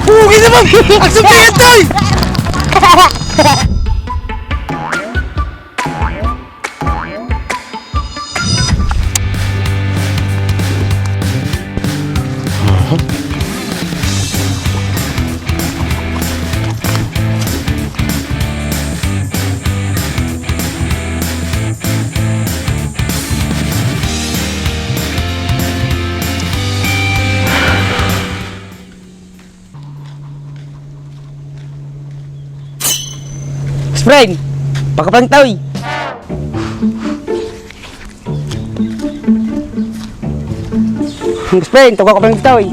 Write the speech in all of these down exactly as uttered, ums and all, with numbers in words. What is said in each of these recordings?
Pugi naman! Ang sabihan, Tay! Spring! Pakapangtaw, eh! Spring, tawag ko pang tao, eh.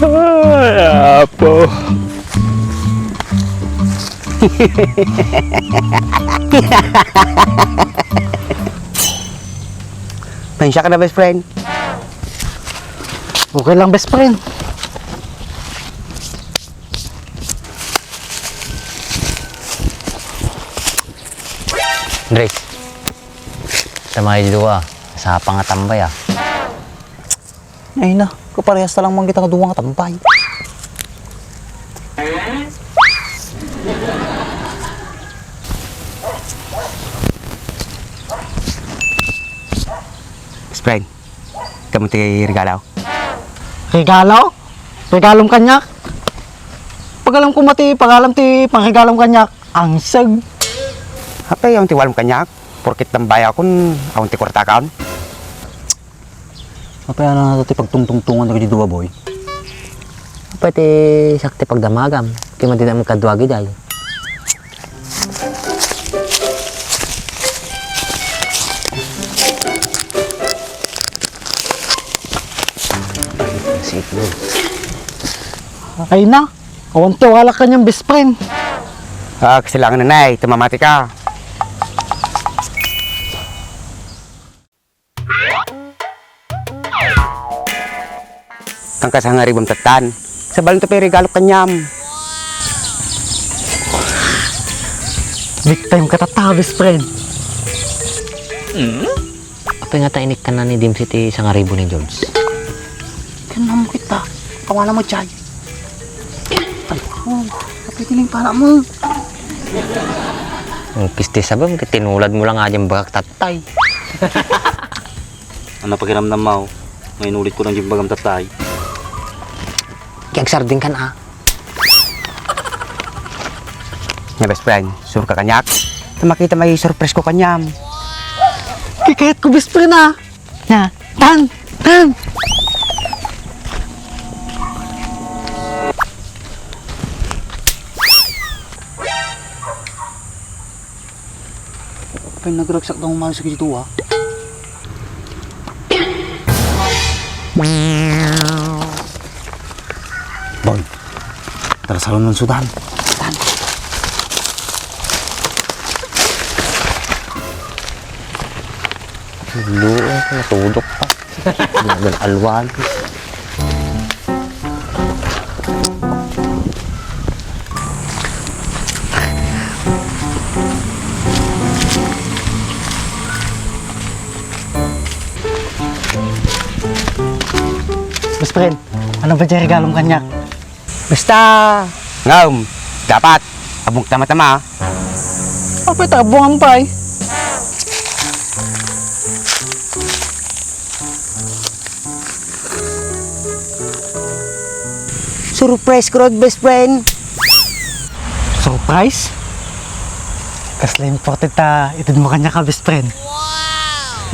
Ay, apo. Pasensya ka na, best friend. Okay lang, best friend. Andres, tama yung dua. Sa pangatambay, ah. Ay na, kaparehas ta lang man kita nga dua nga tambay. Best friend, kamo ti regalo? Regalo? Regalom kaniak? Pagalam ko mati, pagalam ti pangregalom kaniak. Ang seg. Apay, awan ti walom kaniak? Porket tambayakon, awan ti kwartakon. Apay, ano na ti pagtungtungtungan dagiti dua, boy? Apay ti sakti pagdamagam? Ti madina magkadua giday. Ay na, awan ti walak kaniam, best friend. Ah, kasilangan na, nay, tumamati ka. Tangkas nga ribam tattan. Sabali to pay regalo kaniam. Big time ka tatta, best friend. Apay nga ta inikkan na ni Dimsy ti sangaribo ni George? Kan mo kita. Kawana mo, Jay. Ay, oh, apay tining para mo. Ang pisti sabam, tinulad mo lang nga dyan bagak tattay. Ano pakiramdam mo? Ngayon ulit ko lang dyan bagam tattay. Kaya agsarding kan, ah. Nga best friend, sure ka kaniak? Ta makita may surprise ko kaniam. Kikayat ko best friend, ah. Na, tan, tan. Apay nagragsak daw umalis sa kito, ah. Boy, tara sa loob ng sudan. Tan. Luo, natudok pa. Nag-alwal. Best friend, ano ba dyan regalong kaniak? Basta, ngem, dapat, abbong tama-tama, ah. Apay ta abbongan pay? Surprise ko rod, best friend. Surprise? Kasla imported ta itedmo kaniak, best friend?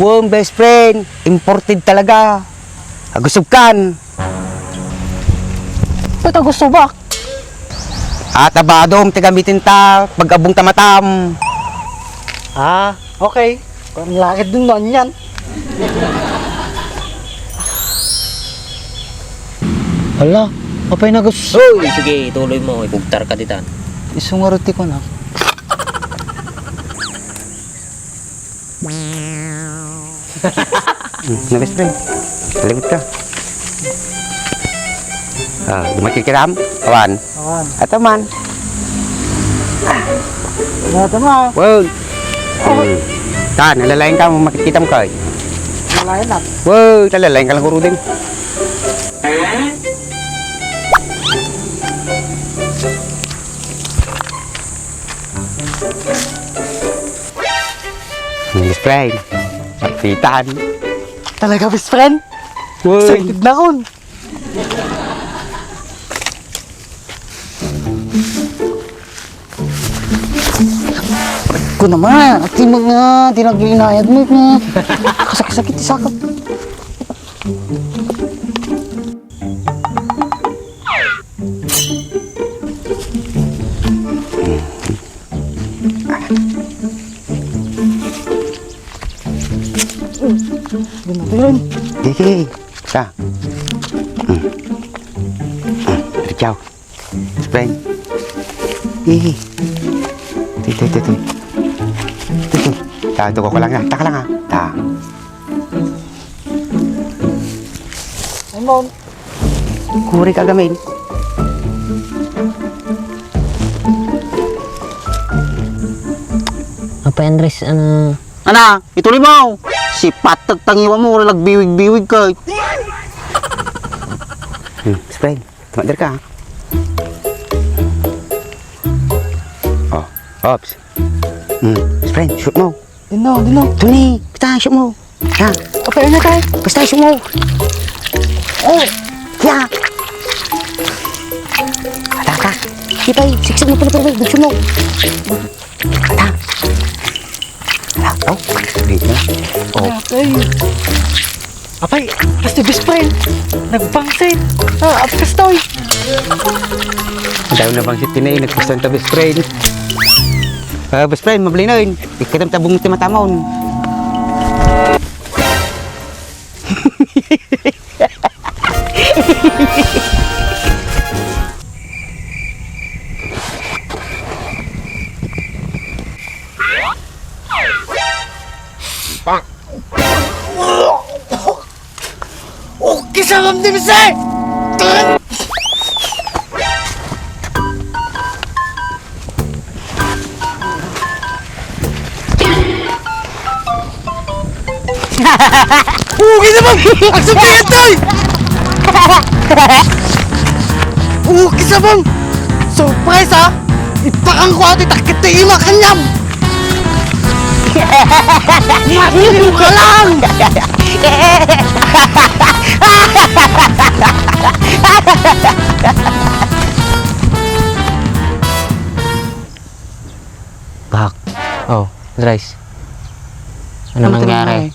Wow, best friend. Imported talaga. Agusog kan. Ba't agusubak? At abadom ti gamitin ta pag-abbong ta matam. Ah, okay. Kung lakad dun, no, yan. Hala, apay nagus- Hoy, sige, ituloy mo. Ibugtar ka ditan. Isu nga ruti ko na. Hmm, na, best friend. Kalimut ka. Ah, dumating ka ram? Awan. Awan. Ato man. Wala tama. Wow. Hmm. Ta, nalalaing ka, makikita mo ka. Nalalaing na. Wow, nalalaing ka lang kurudin. Best friend. Kapitan. Talaga, best friend? Wow. Excited na kun. Ko naman, ati mga, di lagi inayad mo, mga kasakit-sakit, sakit. Ganun, ganun. Sige, sige. Sa. Hmm. Hmm. Diretso. Spring. Hihi. Ito, ito, ito, ito. Ito, ito. Ta, ito ko lang na. Taka lang, ha. Ta. Ay, Mon. Kuri ka gamin. Apa, Andres, ano? Ana, ituloy mo. Sipatag tangiwa mo, wala nagbiwig-biwig ka. Hmm, spring. Tumader ka, ha? Oh, Ops. Hmm, spring, shoot mo. Dino, dino. Tuni, basta, shoot mo. Ha? Apa, ano tayo? Basta, shoot mo. Oh, ya. Ada ka. Ipay, siksik mo, pala, pala, pala, shoot mo. Ada. Ala, oh, wait na. Oh. Apay. Apay, basta best friend. Nagbangsit. Ah, apkas toy. Daw na bangsit tinay, nagpusan ta best friend. Ah, best friend, mabalinoy. Ikatam tabong ti matamon. O, kisabam ni Jose! Ugi naman! Ang sabihan, Toy! Ugi sabang! Surprise, ha? Ipakang ko ati takit na ima kanyam! Masilaw ka lang! Pak. Oh, Dres. Ano nangyari?